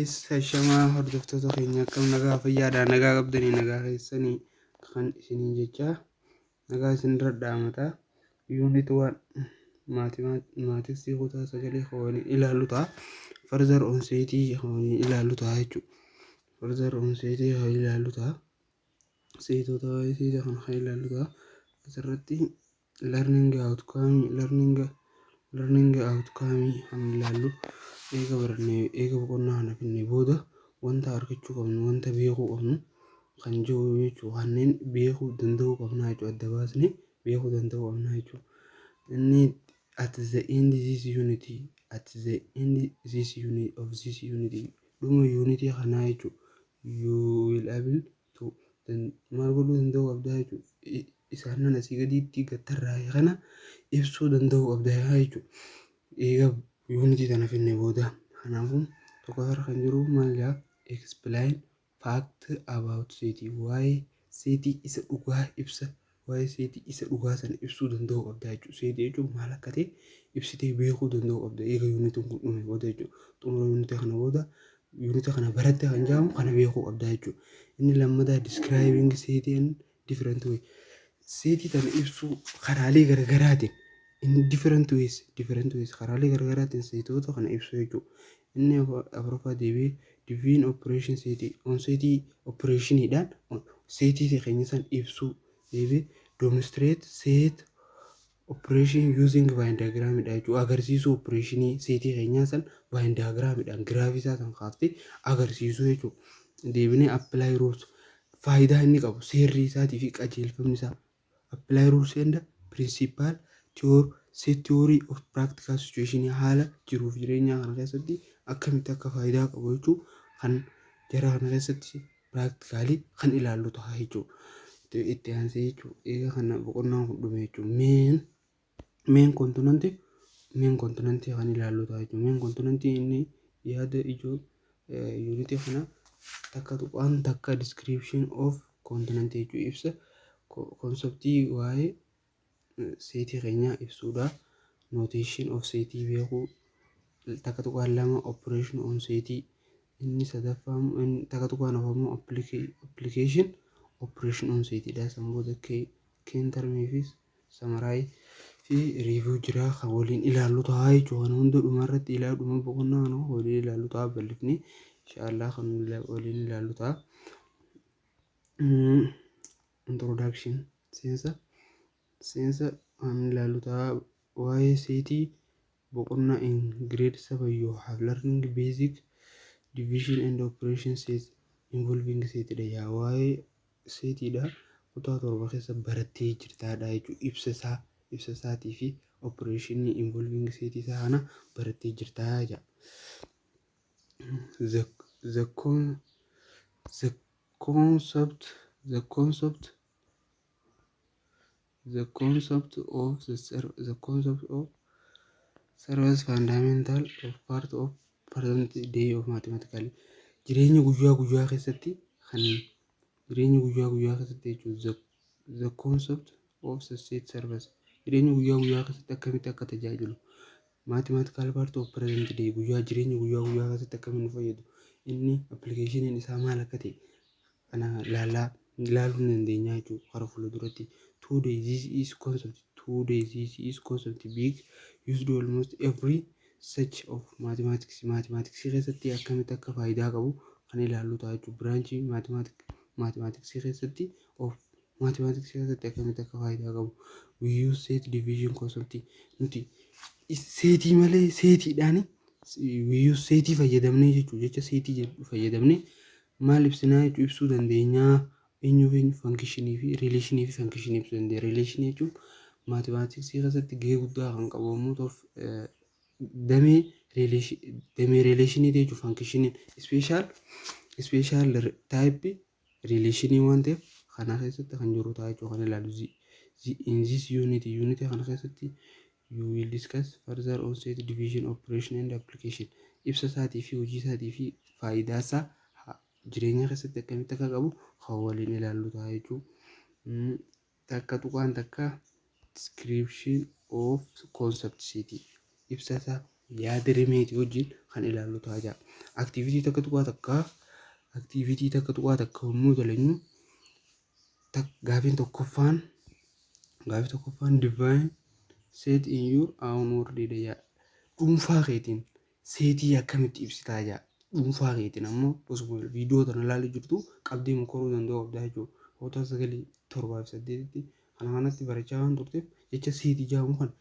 Shamaa hordoftoota keenya, akkam nagaa fayyaadhaa? Nagaa qabdanii? Nagaa keessanii kan isiniin jechaa nagaa isinirra dhaamataa. Unit 1 maths kutaa sagalee kan waliin ilaallu ta'a. Further on setii kan waliin ilaallu ta'a jechuudha. Further on setii kan ilaallu ta'a. Seetota waa'ee seetii kana kan ilaallu ta'a. Asirratti learning outcome kan ilaallu, eega barannee, eega boqonnaa kana finnee booda wanta argachuu qabnu, wanta beekuu qabnu kan jiru jechuudha. Kanneen beekuu danda'uu qabna jechuudha. Adda baasnee beekuu danda'uu qabna jechuudha. Inni at the end this unit, at the end this unit of this unit, dhuma unit kanaa jechuudha. You will able to maal godhuu danda'uu qabdaa jechuudha. Isaan asii gaditti gattarraa'e kana ibsuu danda'uu qabdaa jechuudha. Eega unit tana finnee booda, kanaafuu tokko kan jiru maal jedhaa? Explain fact about setii, waa'ee setii isa dhugaa ibsa, waa'ee setii isa dhugaa sana ibsuu danda'uu qabda jechuudha. Setii jechuun maal akka ta'e ibsitee beekuu danda'uu qabda eega unitiin kun dhume booda jechuudha. Xumura unit kana booda, unit kana baratte kan jedhamu kana beekuu qabda jechuudha. Inni lammataa describing setii in different way. Setii tana ibsuu karaalee garaagaraatiin, in different ways, karaalee garaagaraatiin seetoota kana ibsuu jechuudha. Inni afuraffaa deebi'ee define operation setii on setii, operationiidhaan setii keenya san ibsuu. Deebi'ee demonstrate set operation using Venn diagramidha jechuudha. Agarsiisuu operationii setii keenyaa san Venn diagramidhaan giraafii isaa san kaaftee agarsiisuu jechuudha. Deebinee apply rules, faayidaa inni qabu, seerri isaatii fi qajeelfamni isaa, apply rules and principle theory, set theory of practical situation, haala jiruuf jireenyaa kana keessatti akkamitti akka faayidaa qabu jechuu, kan jara kana keessatti practically kan ilaallu ta'a jechuudha. Itti aansee jechuudha. Egaa kana boqonnaan kun dhume jechuudha. Main content kan ilaallu ta'a jechuudha. Main content inni yaada ijoo unit kana 1.1 description of content jechuudha, ibsa conceptii waa'ee setii keenyaa ibsuudha. Notation of setii beekuu. 1.2 operation on setii. Inni sadaffaa, 1.4 immoo application operation on setiidha. San booda key termii fi summary fi review jira kan waliin ilaallu ta'a jechuudha. Kana hunda dhumarratti ilaalu, dhuma boqonnaa kana waliin ilaallu ta'a, bal'ifni inshaallah kan waliin ilaallu ta'a. Introduction, seensa kan ilaallu ta'a waa'ee setii boqonnaa. In grade 7 you have learning basic division and operation set involving setidha. Yaa waa'ee setiidha kutaa 7 keessa barattee jirtaadha jechuudha. Ibsa isaatii fi operationii involving setii isaa kana barattee jirtaa jedha. The the con the concept the concept the concept of the the concept of serves fundamental of part of present day of mathematical, jireenya guyyaa guyyaa keessatti, kan jireenya guyyaa guyyaa keessatti jechuudha. The concept of the set serves jireenya guyyaa guyyaa keessatti akkamitti akka tajaajilu, mathematical part of present day, guyyaa jireenya guyyaa guyyaa keessatti akkamitti nu fayyadu, inni applicationiin isaa maal akka ta'e kana ilaalaa ilaaluu ni dandeenya jechuudha karaa fuulduratti. Today this is concept big used almost every such of mathematics. Mathematics keessatti akkamitti akka faayidaa qabu kan ilaallu ta'a jechuudha. Branchii mathematics keessatti, of mathematics keessatti akkamitti akka faayidaa qabu. We use set division concept, nuti setii malee setiidhaan, we use setii fayyadamnee jechuudha. Jecha setii jedhu fayyadamnee maal ibsinaa jechuu, ibsuu dandeenyaa? Eenyuuf eenyu? Functionii fi relationii fi functionii ibsuu dandeenya. Relationii jechuun mathematicsii keessatti gahee guddaa kan qabu yommuu ta'u, damee relationii jechuun functioniin special type relationii waan ta'eef kana keessatti kan jiru ta'a jechuudha kan ilaalu. In this unit kana keessatti you will discuss further on set division, operation and application, ibsa isaatii fi hojii isaatii fi faayidaa isaa jireenya keessatti akkamitti akka qabu kan waliin ilaallu ta'a jechuudha. 1.1 description of concept set, ibsa isaa Yaada rimeetii wajjin kan ilaallu ta'a jira. Activity 1.1, activity 1.1 yommuu dalagnu, gaafiin tokkoffaan "Define set in your own word" dha. Dhuunfaa keetiin seetii akkamitti ibsitaa jira. Dhuunfaa keetiin ammoo osuma viidiyoo tana ilaalaa jirtu qabdii mokoruu danda'u qabdaa jechuudha. Kutaa sagalii, torbaa fi saddeetitti kana kanatti barachaa waan turteef, jecha seetii jedhamu kana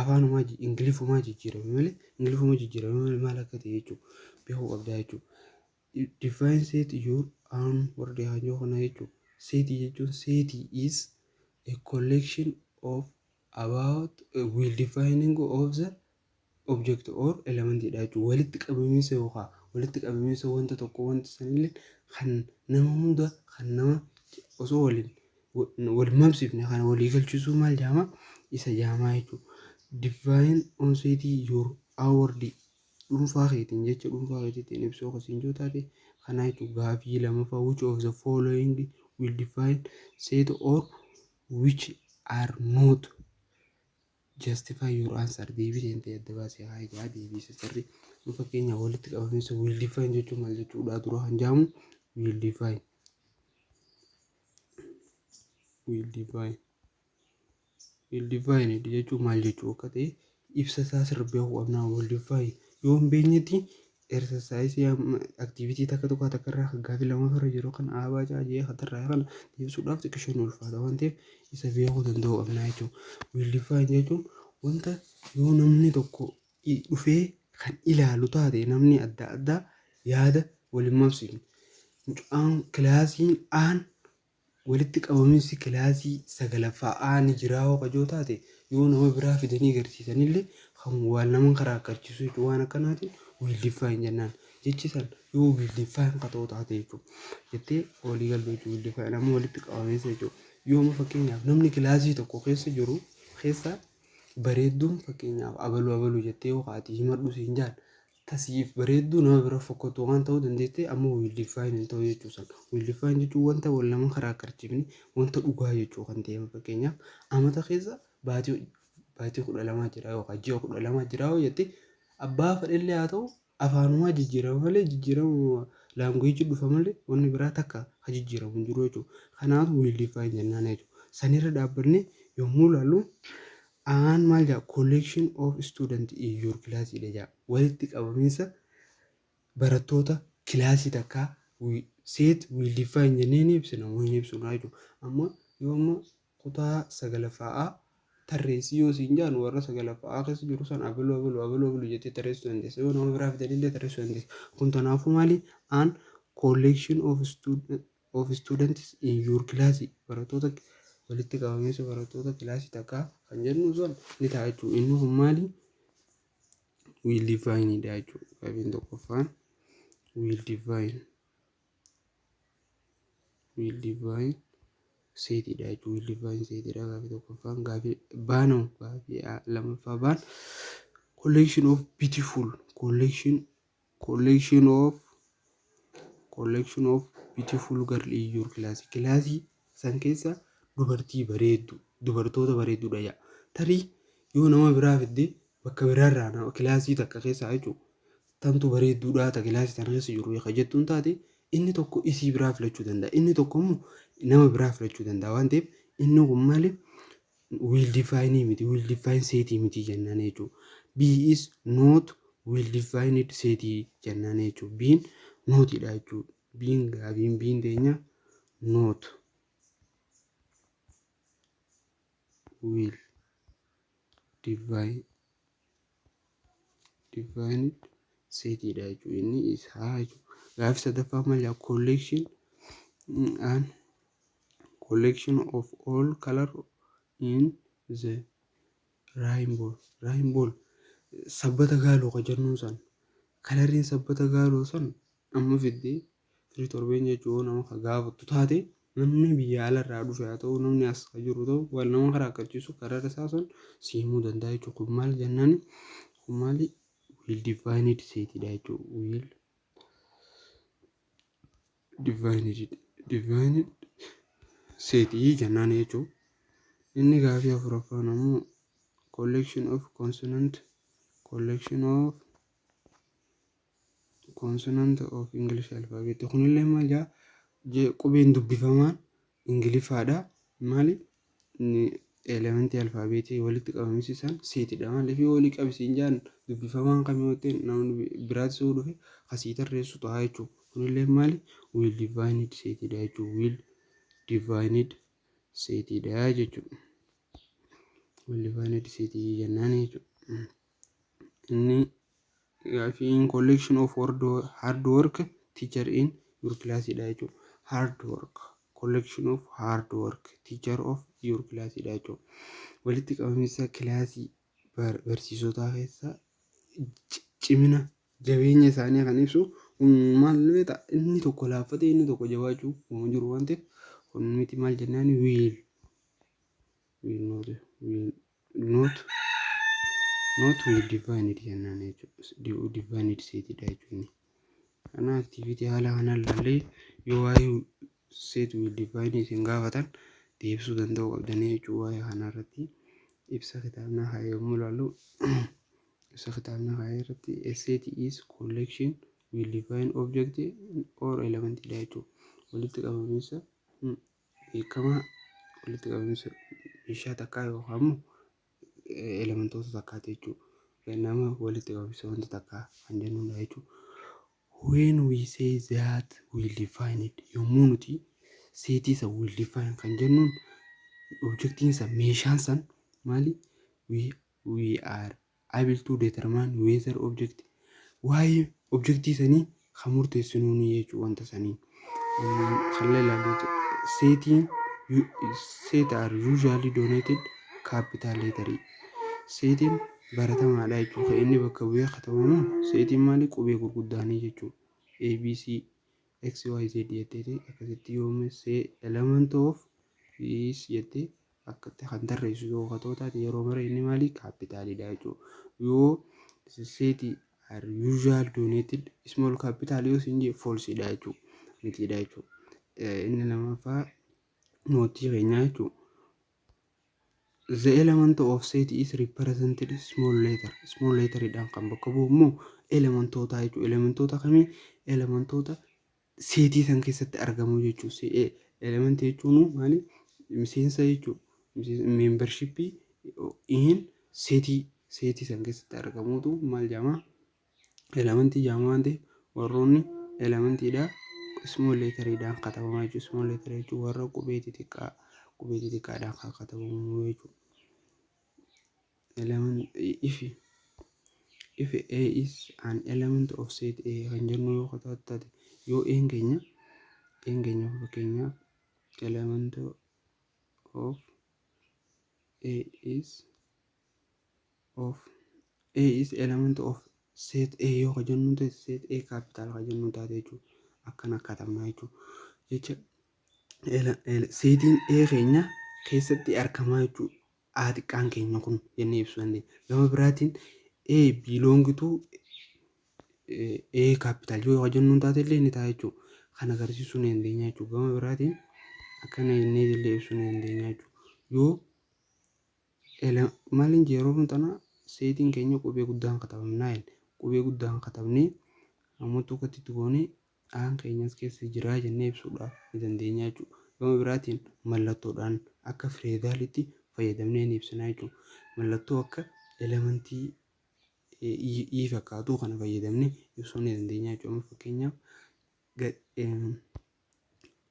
afaanumaa Ingilifumaa jijjiirame malee maal akka ta'e jechuudha beekuu qabdaa jechuudha. "Define set your own word" haa kana jechuudha. Seetii jechuun, set is a collection of about well defining of the object or element dha jechuudha. Walitti qabamiinsa yookaan walitti qabamiinsa wanta tokko, wanta sanillee kan nama hunda, kan nama osoo waliin wal mamsiifne kan walii galchisuu maal jedhama, isa jedhamaa jechuudha. Define on set your own word, dhuunfaa keetiin, jecha dhuunfaa keetiin ibsuu akkasiin jiru taate kanaa jechuudha. Gaafii lamaffaa, "Which of the following well define set or which are not? Justify your answer." Deebii ta'e adda baasee haa ijaa deebii isa sirrii. Fakkeenya walitti qabamiinsa well define jechuun maal jechuudha dura kan jedhamu, well define jechuun maal jechuu akka ta'e ibsa isaa sirrii beekuu qabna. Well define yoo hin beeknetti, exercise activity 1.1 irraa gaafii lama jiru kan aabaa caajee katarraa kana deebisuudhaaf xiqqishoo nu ulfaata waan ta'eef, isa beekuu danda'uu qabna jechuudha. Well define jechuun wanta yoo namni tokko dhufee kan ilaalu taate, namni adda addaa yaada waliin mamsiifne. Mucaan kilaasiin aan walitti qabamiinsi kilaasii sagalaffaa aan jiraa hoo qajoo taate, yoo nama biraa fidanii agarsiisanillee kan waan nama karaa akkachiisu jechuudha. Waan akkanaatiin well define jennaan. Jechi san yoo well define ka ta'u taate jechuudha. Jettee walii galtu jechuudha. Well define ammoo walitti qabamiinsa jechuudha. Yoo amma fakkeenyaaf namni kilaasii tokko keessa jiru keessa bareedduun, fakkeenyaaf, abaluu abaluu jettee yoo haati himadhu siin jaan, tasiif bareedduu nama bira fokkottu waan ta'uu dandeette, ammoo well define hin ta'u jechuu san. Well define jechuun wanta wal nama karaa akkarchiifne, wanta dhugaa jechuu kan ta'e. Fakkeenyaaf amata keessa baatii 12 jira yookaan ji'a 12 jira yoo jette, abbaa fedhellee haa ta'u, afaanumaa jijjiirama malee, jijjiirama language dhufa malee, wanni biraa takka ha jijjiiramu hin jiru jechuudha. Kanaaf well define jennaan jechuudha. Sanirra dhaabbannee yommuu ilaallu, aan maal jedha? "Collection of student in your class" dha jedha. Walitti qabamiinsa barattoota kilaasii takkaa set well define jennee ni ibsina moo hin ibsinu jechuudha. Amma yoo amma kutaa sagalaffaa tarreessii yoo siin jedhan, warra sagalaffaa keessa jiru san abaluu abaluu abaluu abaluu jettee tarreessuu dandeessa. Yoo nama biraa fidanillee tarreessuu dandeessa. Kun kanaafuu maali? Aan collection of students in your class, barattoota walitti qabamiinsa barattoota kilaasii takkaa kan jennu sun ni ta'a jechuudha. Inni kun maali? Well define dha jechuudha. Gaafiin tokkoffaan well define setiidha jechuudha. Well define setiidha gaafii tokkoffaan. Gaafii baanoo, gaafii lammaffaa baan collection of beautiful collection of beautiful girl in your class, kilaasii san keessa dubartii bareeddu, dubartoota bareedduudha jedha. Tarii yoo nama biraa fidde, bakka biraarraa nama kilaasii takka keessaa jechuudha. Tamtu bareedduudha ta kilaasii tana keessa jiru ka jettuun taate, inni tokko isii biraa filachuu danda'a. Inni tokko immoo nama biraa filachuu danda'a waan ta'eef, inni kun maali? Well defined miti, well defined setii miti jennaan jechuudha. B is not well defined setii jennaan jechuudha. B'n notiidha jechuudha. B'n gaafiin B'n teenya not well defined setiidha jechuudha. Inni isaa jechuudha. Gaaffii sadaffaa maal jedha? Collection and collection of all color in the rainbow. Rainbow sabbata gaaloo ka jennuun san, coloriin sabbata gaaloo san amma fiddee firii torbeen jechuun nama ka gaafattu taate, namni biyya alarraa dhufe haa ta'u, namni as ka jiru ta'u, wal nama karaa akkachiisu colora isaa sun si himuu danda'a jechuudha. Kun maal jennaan? Kun maali? Well defined setiidha jechuudha. Well defined setii jennaan jechuudha. Inni gaafii afuraffaan ammoo collection of consonant Collection of consonant of English alphabet. Kunillee maal jaa? Qubeen dubbifamaan Ingiliffaadha. Maali? Elementii alfaabeetii walitti qabamsiisan setiidha. Maaliif walii qabsiin jaan dubbifamaan kam yoo ta'e namni biraatti soo dhufe asii tarreessu ta'a jechuudha. Kunillee maali? Well defined setiidha jechuudha. Well defined setiidha jechuudha. Well defined setii jennaan jechuudha. Inni gaafiin collection of hard work teacher in your class dha jechuudha. Hard work, collection of hard work teacher of your class dha jechuudha. Walitti qabamiinsa kilaasii barsiisotaa keessa cimina jabeenya isaanii kan ibsu maal beektaa? Inni tokko laaffatee inni tokko jabaachuu waan jiru waan ta'eef, kun miti. Maal jennaan? Well not well not not well defined jennaan jechuudha. Defined setiidha jechuudha. Kana activity haala kanaan ilaallee yoo waa'ee set well defined isin gaafatan deebisuu danda'uu qabdanii jechuudha. Waa'ee kanarratti ibsa kitaabnaa haa yommuu ilaallu, ibsa kitaabnaa haa irratti a set is collection well defined object or element dha jechuudha. Walitti qabamiinsa beekamaa, walitti qabamiinsa meeshaa takkaa yookaan immoo elementoota takkaati jechuudha. Nama walitti qabamiinsa wanta takkaa kan jennudha jechuudha. When we say that well define it, yommuu nuti setii isa well define kan jennuun, objectiin san, meeshaan san maali? We are able to determine whether object, waa'ee objectii sanii kan murteessinuuni jechuudha wanta sanii. Kan ilaallu, setiin, set are usually denoted capital letter. Setiin baratamaadha jechuudha. Kan inni bakka bu'ee katabamu setiin maali? Qubee gurguddaanii jechuudha. A B C X Y Z jetteeti akkasitti yoome see element of is jettee akkatti kan tarreessu yoo ta'u taate, yeroo mara inni maali? Capitalidha jechuudha. Yoo setii are usual denoted small capital yoo isin jee, false dha jechuudha. Mitiidha jechuudha. Inni lammaffaa nootii keenyaa jechuudha. The element of set is represented small letter. Small letteriidhaan kan bakka bu'u immoo elementoota jechuudha. Elementoota kamii? Elementoota setii san keessatti argamu jechuudha. Elementii jechuun maali? Miseensa jechuudha. Membershipii in setii san keessatti argamutu maal jedhama? Elementii jedhama waan ta'eef, warroonni elementiidha small letteriidhaan katabamaa jechuudha. Small letter jechuun warra qubee xixiqqaa, qubee xixiqqaadhaan kan katabamu jechuudha. Element if A is an element of set A kan jennu yoo taate, yoo A'n keenya fakkeenyaaf element of A is of A is element of set A yoo ka jennu ta'e, set A capital ka jennu taate jechuudha. Akkana katabna jechuudha. Jecha setiin A keenya keessatti argamaa jechuudha. A xiqqaan keenya kun jennee ibsuu dandeenya. Gama biraatiin A belong to A capital yoo jennu taate illee ni ta'a jechuudha. Kan agarsiisuu ni dandeenya jechuudha. Gama biraatiin akkana jennee illee ibsuu ni dandeenya jechuudha. Yoo maaliin yeroo tana setiin keenya qubee guddaan katabamnaa jenne, qubee guddaan katabnee ammoo tokkotti itti goonee A'n keenyas keessa jira jennee ibsuudhaaf ni dandeenya jechuudha. Gama biraatiin mallattoodhaan akka fireedaalitti fayyadamnee ni ibsina jechuudha. Mallattoo akka elementii E fakkaatu kana fayyadamnee ibsuu ni dandeenya jechuudha. Fakkeenyaaf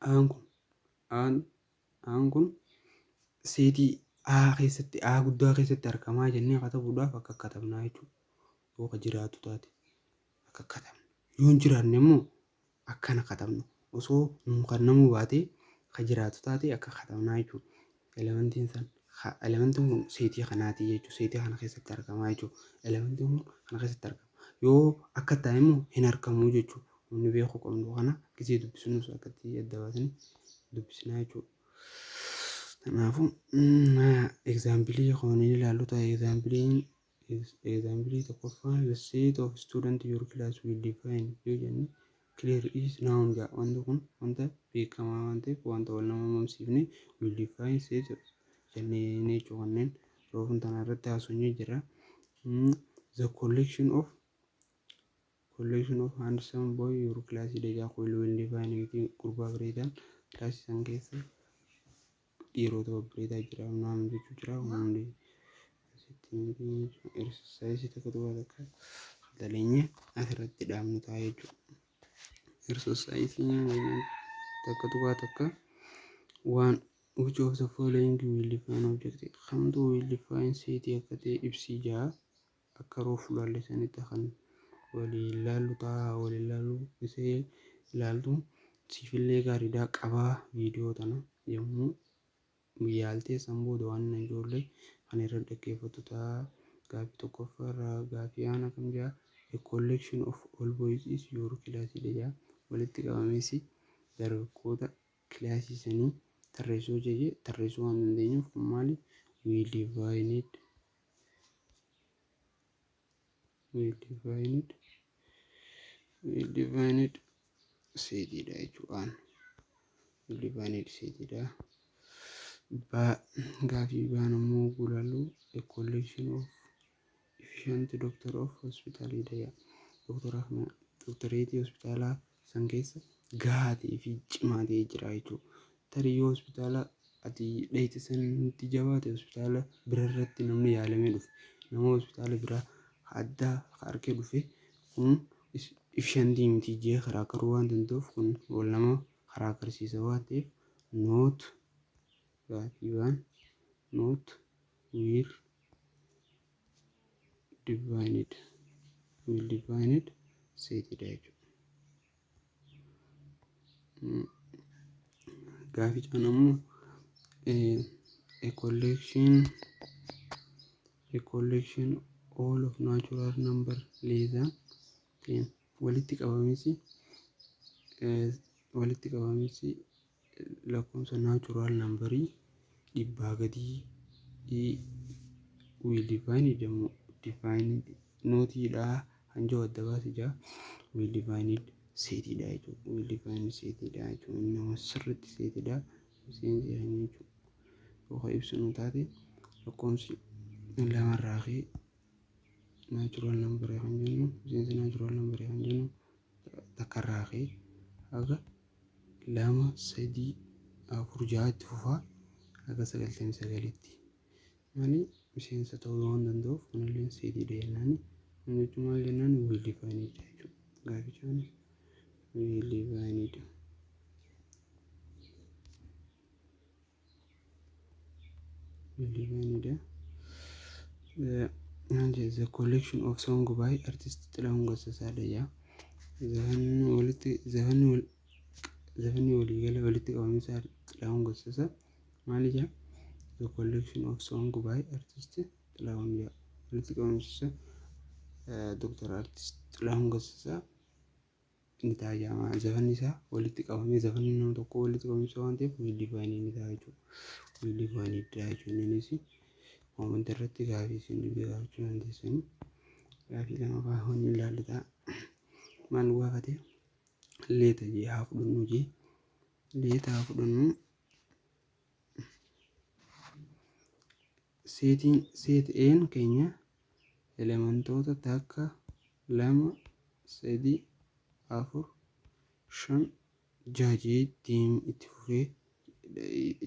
A'n kun A'n kun setii A keessatti, A guddaa keessatti argamaa jennee katabuudhaaf akka katabnaa jechuudha. Yoo ka jiraatu taate akka katabna. Yoo hin jiraanne immoo akkana katabna. Osoo nuu kennamuu baatee ka jiraatu taate akka katabnaa jechuudha. Elementiin san, elementiin kun setii kanaati jechuudha. Setii kana keessatti argamaa jechuudha. Elementiin kun kana keessatti argama. Yoo akka ta'e immoo hin argamu jechuudha. Wanni beekuu qabnu kana gisee dubbisnus akkatti adda baasnee dubbisnaa jechuudha. Kanaafuu examplii kan ilaallu ta'a. Examplii tokkoffaa, the set of student your class well define yoo jenne, clear is known jedha. Wanti kun wanta beekamaa waan ta'eef, wanta wal nama mamsiifne well define set jennee jechuudha. Kanneen yeroo tana irratti haasofnee jira. The collection of handsome boy your class dha. Kun well defined miti. Gurbaa bareedaan kilaasii san keessa dhiirota babbareedaa jira naam jechuu jira. Hundi asitti exercise 1.1 daleenye asirratti dhaabnu ta'a jechuudha. Exercise 1.1 waan, which of the following well define object, kamtu well define set akka ta'e ibsii ja'a. Akka roof laallisanitti kan walii ilaallu ta'a. Walii ilaallu isee ilaaltu siifillee gaariidhaa qabaa. Viidiyoo tana yommuu yaaltee san booda waan ijoollee kan irra dhaggeeffattu ta'a. Gaaffii tokkoffaa irraa gaaffii aan akkam jaa? A collection of all boys is your class dha. Walitti qabameesi dargaggoota kilaasii sanii tarreessuu jedhee tarreessuu waan dandeenyuuf, kun maali? Well defined well defined setiidha jechuudhaan, well defined setiidha. Gaafii baan immoo gulaallu, a collection of efficient doctor of hospital dha. Doktoreetii hospitaalaa san keessa gahaa ta'ee fi cimaa ta'ee jira jechuudha. Tarii yoo hospitaala ati dheeyte sanitti jabaate, hospitaala bira irratti namni yaalamee dhufe, nama hospitaala biraa addaa harkee dhufe, kun efficientii miti jee karaa karuu waan danda'uuf, kun wal nama karaa agarsiisa waan ta'eef, not gaafii waan not well defined well defined setiidha jechuudha. Gaafii caan ammoo a collection all of natural number less than 10, walitti qabamiinsi lakkoofsa natural numberii 100 gadii well defined jedhamu defined notiidha kan jiru adda baase jira. Well defined setiidha jechuudha. Well defined setiidha jechuudha. Inni nama sirriitti setiidha miseensi jedhanii jechuudha. Yookaan ibsinu taate, lakkoofsi lamarraa ka'ee natural numberii kan jennu, miseensi natural numberii kan jennu, takkarraa ka'ee haga lama, sadii, afur, ja'atti fufaa haga 99tti maali miseensa ta'uu waan danda'uuf, kunillee setiidha jennaani. Kun jechuun maal jennaan? Well defined jechuudha. Gaafichaan well defined well defined. The collection of song by artist Xilahun Gassasaa dha. Zafanni walitti zafanni waliigala walitti qabamiinsa Xilahun Gassasaa maali jaa? The collection of song by artist Xilahun jaa. Walitti qabamiinsa Dr. Artist Xilahun Gassasaa ni ta'a jedhama. Zafanni isaa walitti qabamee, zafanni nama tokko walitti qabamiinsa waan ta'eef, well defined ni ta'a jechuudha. Well defined dha jechuudha. Innis comment irratti gaafii isin dhibee gaafachuu dandeessanii. Gaafii lama fa'aa ni ilaallu ta'a. Maal gaafate? Let jee haa fudhannu jee. Let haa fudhannu. Setiin set A'n keenya elementoota takka, lama, sadii, afur, shan, jaha jee itti fufee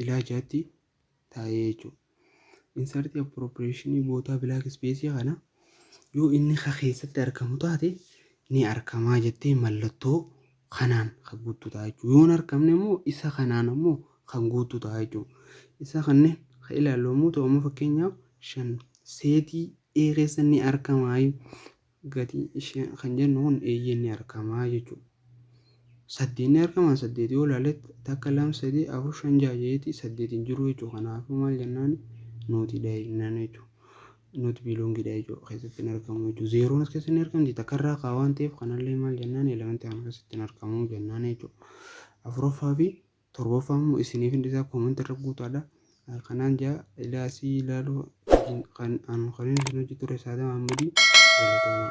ilaa jaatti taa'ee jechuudha. Insert appropriate bootaa blank space kana yoo inni keessatti argamu taate, ni argamaa jettee mallattoo kanaan kan guuttu ta'a jechuudha. Yoo hin argamne immoo isa kanaan immoo kan guuttu ta'a jechuudha. Isa kanneen kan ilaallu yommuu ta'u, amma fakkeenyaaf shan setii A keessa ni argamaa gatii ishee kan jennu kun, eeyyee, ni argamaa jechuudha. Saddeet ni argama. Saddeet yoo ilaalle, takka, lama, sadii, afur, shan, jaha jeeti saddeet hin jiru jechuudha. Kanaafuu maal jennaan? Notiidha jennaan jechuudha. Not belongiidha jechuudha, keessatti hin argamu jechuudha. Zeroon as keessatti hin argamti, takkarraa kaa waan ta'eef, kanallee maal jennaan? Elementii kana keessatti hin argamu jennaan jechuudha. Afuraffaa fi torbaffaa immoo isiniif hundi isaa comment irra guutaadha. Kanaan jaa ilaasii ilaaluu kan kan isin hojii ture Saadam Ahmadii, galatooma.